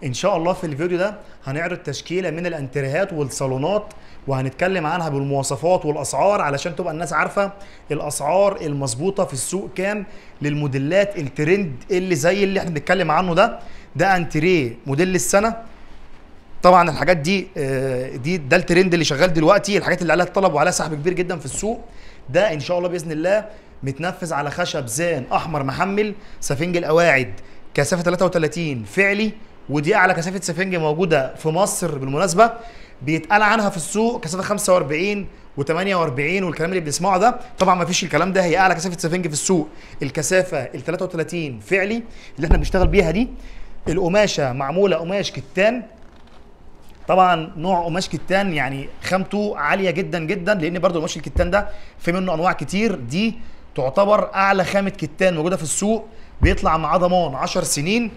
ان شاء الله في الفيديو ده هنعرض تشكيله من الانتريهات والصالونات، وهنتكلم عنها بالمواصفات والاسعار علشان تبقى الناس عارفه الاسعار المظبوطه في السوق كام للموديلات الترند اللي زي اللي احنا بنتكلم عنه ده. ده انتريه موديل السنة. طبعا الحاجات دي ده الترند اللي شغال دلوقتي، الحاجات اللي عليها الطلب وعليها سحب كبير جدا في السوق. ده ان شاء الله باذن الله متنفذ على خشب زان احمر محمل، سفنج القواعد كثافة 33 فعلي، ودي اعلى كثافة سفنج موجودة في مصر بالمناسبة. بيتقال عنها في السوق كثافة 45 و48 والكلام اللي بنسمعه ده، طبعا ما فيش الكلام ده، هي اعلى كثافة سفنج في السوق الكثافة ال 33 فعلي اللي احنا بنشتغل بيها دي. القماشه معمولة قماش كتان، طبعا نوع قماش كتان يعني خامته عالية جدا جدا، لان برضو قماش الكتان ده في منه انواع كتير. دي تعتبر اعلى خامة كتان موجودة في السوق، بيطلع معاه ضمان 10 سنين.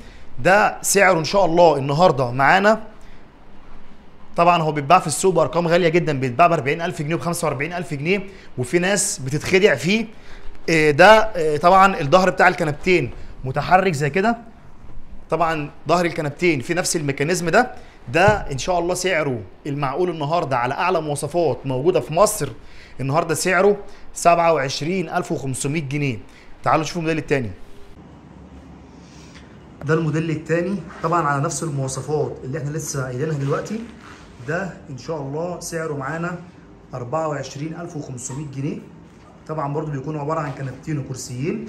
ده سعره ان شاء الله النهارده معانا، طبعا هو بيتباع في السوق بارقام غالية جدا، بيتباع ب 40000 جنيه وب 45000 جنيه، وفي ناس بتتخدع فيه. ده طبعا الظهر بتاع الكنبتين متحرك زي كده، طبعا ظهر الكنبتين في نفس ال mechanism ده. ده ان شاء الله سعره المعقول النهارده على اعلى مواصفات موجودة في مصر، النهارده سعره 27500 جنيه. تعالوا نشوفوا الموديل الثاني. ده الموديل الثاني طبعا على نفس المواصفات اللي احنا لسه قايلينها دلوقتي. ده ان شاء الله سعره معانا 24500 جنيه. طبعا برضو بيكون عبارة عن كنبتين وكرسيين.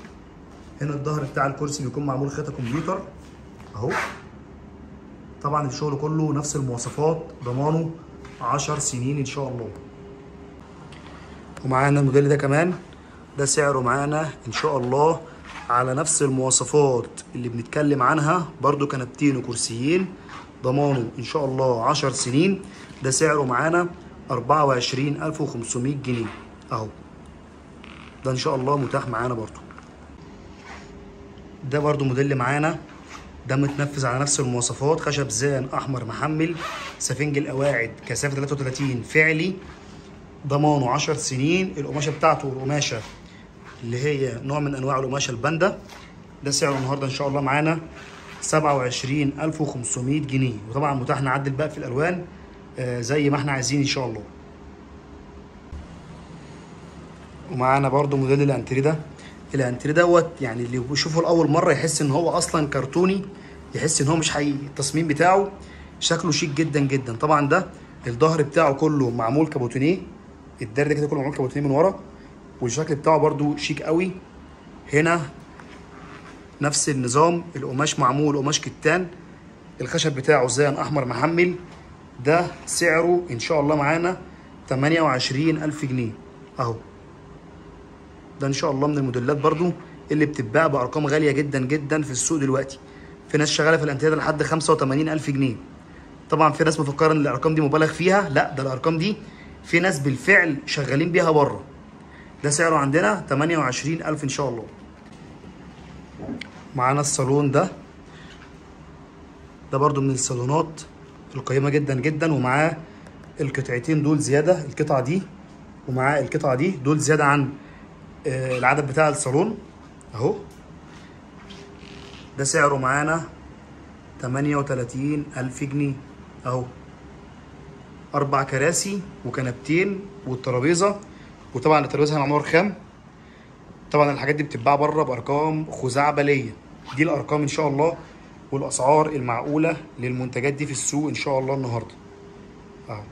هنا الظهر بتاع الكرسي بيكون معمول خيطه كمبيوتر اهو. طبعا الشغل كله نفس المواصفات، ضمانه 10 سنين ان شاء الله. ومعانا الموديل ده كمان، ده سعره معانا ان شاء الله على نفس المواصفات اللي بنتكلم عنها، برضو كنبتين وكرسيين، ضمانه ان شاء الله 10 سنين. ده سعره معانا 24500 جنيه اهو. ده ان شاء الله متاح معانا برضو. ده برضو موديل معانا، ده متنفذ على نفس المواصفات، خشب زان احمر محمل، سفنج القواعد كثافة 33 فعلي، ضمانه 10 سنين. القماشه بتاعته القماشه اللي هي نوع من انواع القماشه الباندا. ده سعره النهارده ان شاء الله معانا 27500 جنيه، وطبعا متاح نعدل بقى في الالوان زي ما احنا عايزين ان شاء الله. ومعانا برده موديل الانتريه ده. الانتريه دوت يعني اللي بيشوفه لاول مرة يحس ان هو اصلا كرتوني، يحس ان هو مش حقيقي. التصميم بتاعه شكله شيك جدا جدا. طبعا ده الظهر بتاعه كله معمول كابوتونيه، الدار ده كده كله معمول كابوتونيه من ورا، والشكل بتاعه برده شيك قوي. هنا نفس النظام، القماش معمول قماش كتان، الخشب بتاعه زان احمر محمل. ده سعره ان شاء الله معانا 28000 جنيه اهو. ده ان شاء الله من الموديلات برضو اللي بتتباع بارقام غالية جدا جدا في السوق دلوقتي. في ناس شغالة في الانتريه لحد 85000 جنيه. طبعا في ناس مفكرة ان الارقام دي مبالغ فيها، لا ده الارقام دي في ناس بالفعل شغالين بيها بره. ده سعره عندنا 28000 ان شاء الله. معانا الصالون ده، ده برضو من الصالونات القيمة جدا جدا، ومعاه القطعتين دول زيادة، القطعة دي ومعاه القطعة دي، دول زيادة عن العدد بتاع الصالون اهو. ده سعره معانا 38000 جنيه اهو. 4 كراسي وكنبتين والترابيزه، وطبعا الترابيزة معمولة رخام. طبعا الحاجات دي بتتباع بره بارقام خزعبليه. دي الارقام ان شاء الله والاسعار المعقولة للمنتجات دي في السوق ان شاء الله النهارده اهو.